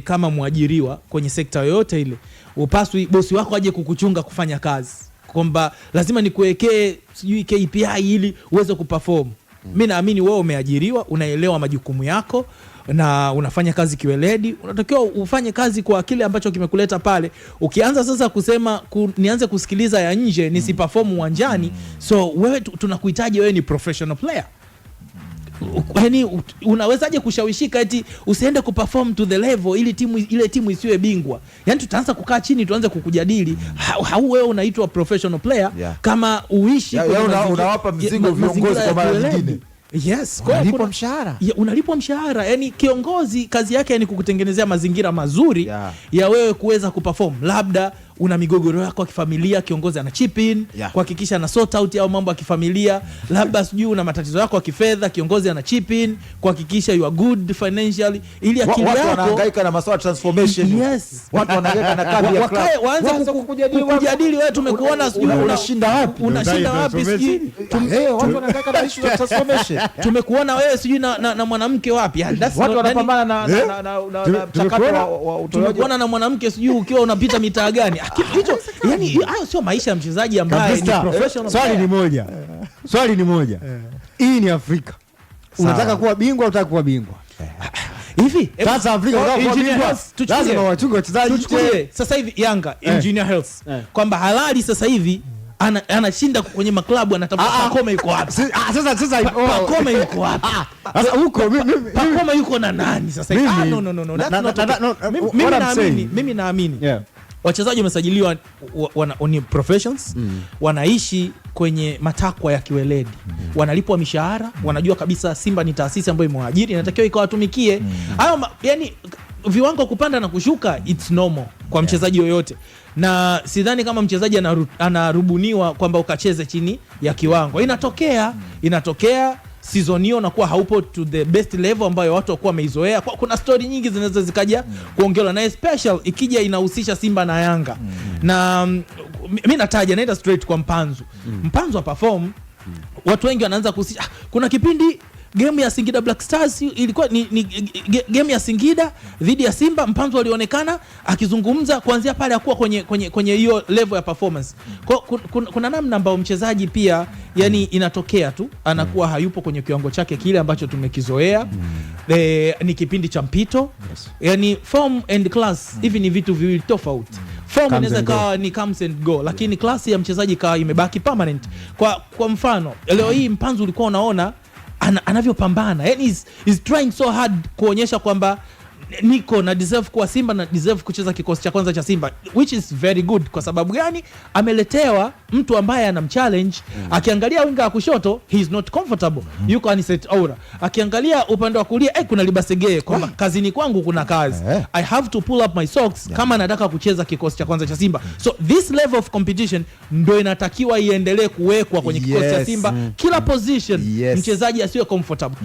Kama mwajiriwa kwenye sekta yoyote ile, upaswi bosi wako aje kukuchunga kufanya kazi, kwamba lazima nikuwekee sijui KPI ili uweze kuperform. Mi naamini wewe umeajiriwa, unaelewa majukumu yako na unafanya kazi kiweledi, unatakiwa ufanye kazi kwa kile ambacho kimekuleta pale. Ukianza sasa kusema nianze kusikiliza ya nje nisiperform uwanjani, so wewe tunakuhitaji wewe ni professional player. Yani unawezaje kushawishika eti usiende kuperform to the level ili ile timu isiwe bingwa? Yani tutaanza kukaa chini tuanze kukujadili how wewe unaitwa professional player kama uishi kwenye Unawapa mzigo viongozi mazingira kwa ya mara kiweledi. nyingine. Yes, kwa hiyo Unalipwa mshahara. Ya, unalipwa mshahara. Yani kiongozi kazi yake ni kukutengenezea mazingira mazuri ya wewe kuweza kuperform. Labda una migogoro yako ya kifamilia, kiongozi ana chip in kuhakikisha ana sort out au mambo ya kifamilia. Labda sijui una matatizo yako ya kifedha, kiongozi ana chip in kuhakikisha you are good financially ili akili Watu yako wanahangaika na masuala ya transformation. Watu wanahangaika na kambi ya club. Wakae waanze Waanze kukujadili kukujadili wewe, tumekuona sijui unashinda wapi? Unashinda wapi sijui Watu wanahangaika na issue za transformation. Tumekuona wewe sijui na mwanamke wapi. Yeah, that's Watu not- wanapambana Eh? na mchakato Tumekuona? wa utoaji. Tumekuona na mwanamke sijui ukiwa unapita mitaa gani. Ah, kitu hicho, yani hayo sio maisha ya mchezaji ambaye ni Kabisa. professional Swali player. ni moja, swali ni moja, hii ni Afrika. Unataka kuwa bingwa, unataka kuwa bingwa Hivi sasa Afrika unataka kuwa Engineer bingwa, Hersi, tuchukulie. lazima wachunge wachezaji. Tuchukulie sasa hivi Yanga, Engineer Hersi, kwamba halali sasa hivi anashinda kwenye maklabu, anatafuta Pacome yuko wapi? Sasa oh, Pacome yuko wapi? Sasa huko Pacome yuko na nani sasa hivi? Ah, no, no, no, no, that's not okay. No, Mimi what mimi I'm naamini saying. Mimi naamini wachezaji wamesajiliwa ni professions, wanaishi kwenye matakwa ya kiweledi, wanalipwa mishahara, wanajua kabisa Simba ni taasisi ambayo imewaajiri, inatakiwa ikawatumikie. Hayo yani viwango kupanda na kushuka, it's normal kwa mchezaji yoyote, na sidhani kama mchezaji anarubuniwa kwamba ukacheze chini ya kiwango. Inatokea, inatokea season hiyo unakuwa haupo to the best level ambayo watu wakuwa wameizoea. Kuna story nyingi zinaweza zikaja kuongelewa, na especially ikija inahusisha Simba na Yanga na mi nataja, naenda straight kwa Mpanzu. Mpanzu aperform, watu wengi wanaanza kuhusisha, ah, kuna kipindi game ya Singida Black Stars ilikuwa ni game ya Singida dhidi ya Simba, Mpanzu alionekana akizungumza kuanzia pale akuwa kwenye hiyo level ya performance. Kwa, kuna namna ambayo mchezaji pia yani inatokea tu anakuwa hayupo kwenye kiwango chake kile ambacho tumekizoea. Ni kipindi cha mpito. Yani form and class hivi ni vitu viwili tofauti. Form Comes inaweza and go. kawa ni comes and go, lakini class ya mchezaji kawa imebaki permanent. Kwa mfano leo hii Mpanzu ulikuwa unaona anavyopambana, yani is trying so hard kuonyesha kwamba niko na deserve kuwa Simba na deserve kucheza kikosi cha kwanza cha Simba, which is very good. Kwa sababu gani? Ameletewa mtu ambaye anamchallenge. Akiangalia winga wa kushoto, he is not comfortable, yuko Anicet Oura. Akiangalia upande wa kulia, kuna Libasse Gueye, kwamba kazini kwangu kuna kazi, I have to pull up my socks kama nataka kucheza kikosi cha kwanza cha Simba. So this level of competition ndo inatakiwa iendelee kuwekwa kwenye kikosi cha Simba, kila position mchezaji asiwe comfortable.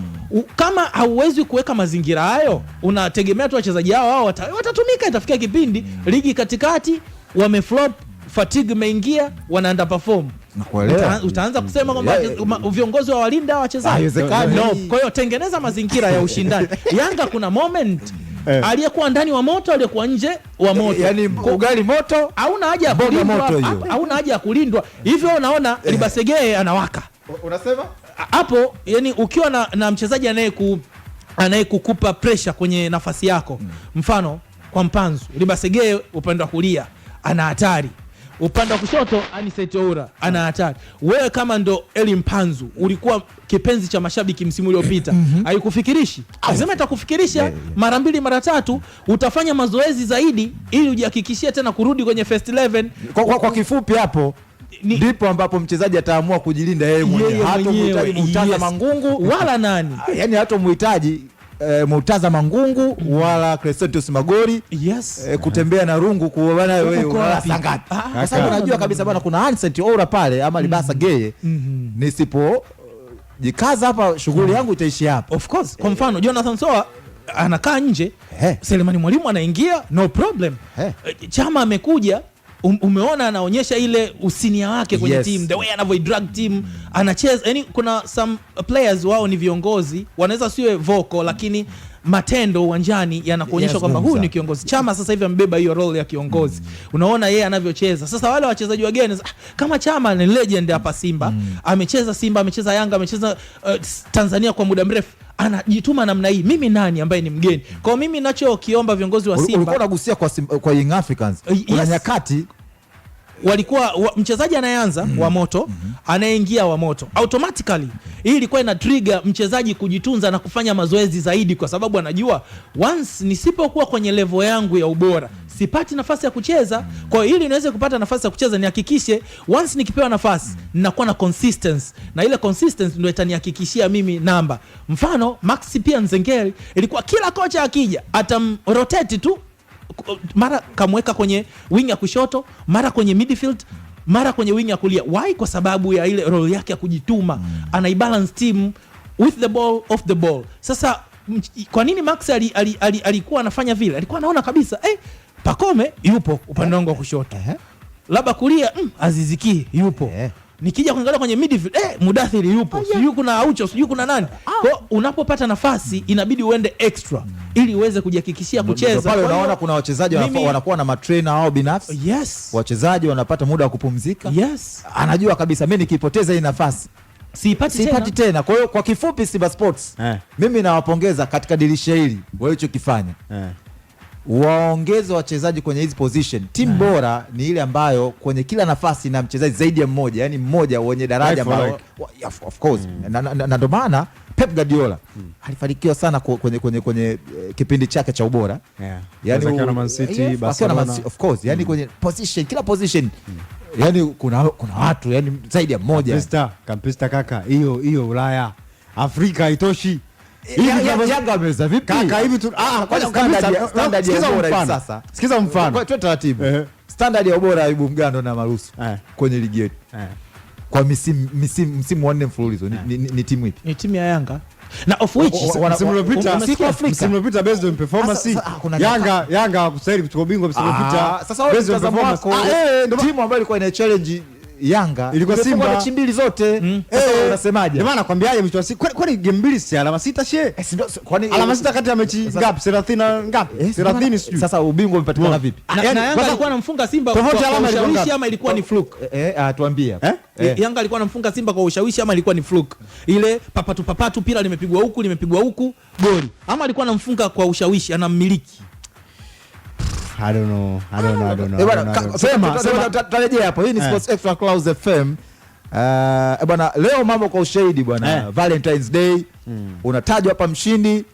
Kama hauwezi kuweka mazingira hayo, unategemea tu wachezaji hao watatumika. Itafikia kipindi ligi katikati wameflop, fatigue imeingia, wana underperform. Nakuelewa. Utaanza kusema kwamba viongozi wa walinda wachezaji. Haiwezekani. No. Kwa hiyo tengeneza mazingira ya ushindani. Yanga kuna moment aliyekuwa ndani wa moto, aliyekuwa nje wa moto. Yani ugali moto, Hauna haja ya mboga kulindwa, moto hiyo. Hauna haja ya kulindwa. Hivyo unaona Libasse Gueye anawaka Unasema? Hapo, yani ukiwa na mchezaji anayekukupa pressure kwenye nafasi yako, mfano kwa Mpanzu, Libasse Gueye upande wa kulia ana hatari, upande wa kushoto Anicet Oura ana hatari. Wewe kama ndo Eli Mpanzu ulikuwa kipenzi cha mashabiki msimu uliopita, haikufikirishi? Lazima itakufikirisha mara mbili mara tatu, utafanya mazoezi zaidi ili ujihakikishie tena kurudi kwenye first 11. Kwa kifupi hapo ndipo ambapo mchezaji ataamua kujilinda yeye mwenyewe. Yeye Hatomhitaji mwenyewe, Murtaza Mangungu wala nani. Yani hatomhitaji Murtaza Mangungu wala Crescentius Magori kutembea na rungu kuona wewe Uko unalala wapi? saa ngapi. Ah, Kwa sababu unajua kabisa bwana kuna Anicet Oura pale ama Libasse Gueye, nisipo jikaza hapa shughuli yangu itaishi hapa. Of course. Kwa mfano Jonathan Soa anakaa nje, Selemani Mwalimu anaingia, no problem. Chama amekuja, umeona anaonyesha ile usenior wake kwenye team, the way anavyo drag team, anacheza. Yani kuna some players wao ni viongozi, wanaweza siwe vocal, lakini Matendo uwanjani yanakuonyesha kwamba huyu ni kiongozi. Chama sasa hivi amebeba hiyo role ya kiongozi. Unaona yeye anavyocheza. Sasa wale wachezaji wageni, kama Chama ni legend hapa Simba, amecheza Simba, amecheza Yanga, amecheza Tanzania kwa muda mrefu, anajituma namna hii, mimi nani ambaye ni mgeni? Kwa mimi ninachokiomba viongozi wa Simba, ulikuwa unagusia kwa Young Africans, kuna nyakati walikuwa mchezaji anayeanza wa moto, anayeingia wa moto automatically. Hii ilikuwa ina trigger mchezaji kujitunza na kufanya mazoezi zaidi, kwa sababu anajua once nisipokuwa kwenye level yangu ya ubora sipati nafasi ya kucheza. Kwa hiyo ili niweze kupata nafasi ya kucheza nihakikishe once nikipewa nafasi ninakuwa na consistency, na ile consistency ndio itanihakikishia mimi namba. Mfano Maxi pia Nzengeli, ilikuwa kila kocha akija atamrotate tu, mara kamweka kwenye wing ya kushoto, mara kwenye midfield, mara kwenye wing ya kulia. Why? Kwa sababu ya ile role yake ya kujituma. Anaibalance team with the ball, off the ball. Sasa kwa nini Max alikuwa anafanya vile? Alikuwa anaona kabisa Pacome yupo upande wangu wa kushoto, labda kulia Aziz Ki yupo. Nikija kuangalia kwenye midfield Mudathiri yupo, sijui kuna Aucho, sijui kuna nani. Kwa unapopata nafasi inabidi uende extra ili uweze kujihakikishia kucheza. Pale unaona kuna wachezaji wanakuwa na matrainer wao binafsi. Yes. Wachezaji wanapata muda wa kupumzika. Yes. Anajua kabisa mimi nikipoteza hii nafasi siipati tena. Kwa hiyo kwa kifupi Simba Sports mimi nawapongeza katika dirisha hili walichokifanya. Waongeze wachezaji kwenye hizi position. Timu bora ni ile ambayo kwenye kila nafasi na mchezaji zaidi ya mmoja, yani mmoja wenye daraja ambao of course. Na ndio maana Pep Guardiola alifanikiwa sana kwenye kipindi chake cha ubora. Yani akiwa na Man City, Barcelona, of course, yani kwenye position, kila position. Yani kuna watu yani zaidi ya mmoja. Kampista kaka, hiyo Ulaya. Afrika haitoshi. Yanga ameweza vipi? Kaka hivi tu standard ya ubora sasa. Sikiza mfano. Kwa taratibu. Standard ya ubora Ayubu Mgando na Marusu kwenye ligi yetu. Kwa msimu wa 4 mfululizo ni timu ipi? Ni timu ya Yanga. Na of which msimu uliopita based on performance Yanga hakustahili kuchukua ubingwa msimu uliopita. Sasa wewe mtazamo wako, timu ambayo ilikuwa ina challenge Yanga ilikuwa Simba mechi mbili zote. Sasa unasemaje? Ndio maana nakwambiaje mwisho wa siku, kwani game mbili si alama 6 she? Kwani alama 6 kati ya mechi ngapi? 30 na ngapi? 30 sijui. Sasa ubingwa umepatikana vipi? Na Yanga alikuwa anamfunga Simba kwa ushawishi ama ilikuwa ni fluke? Tuambie. Yanga alikuwa anamfunga Simba kwa ushawishi ama ilikuwa ni fluke? Ile papatu papatu pira limepigwa huku limepigwa huku goli. Ama alikuwa anamfunga kwa ushawishi, anammiliki. I don't know. Sema tutarejea hapo. Hii ni Sports Extra Clouds FM. Bwana leo mambo kwa ushahidi bwana. Valentine's Day. Unatajwa hapa mshindi,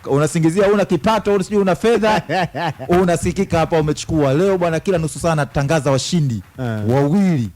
unasingizia una kipato, sijui una fedha. Unasikika hapa umechukua. Leo bwana kila nusu saa natangaza washindi wawili.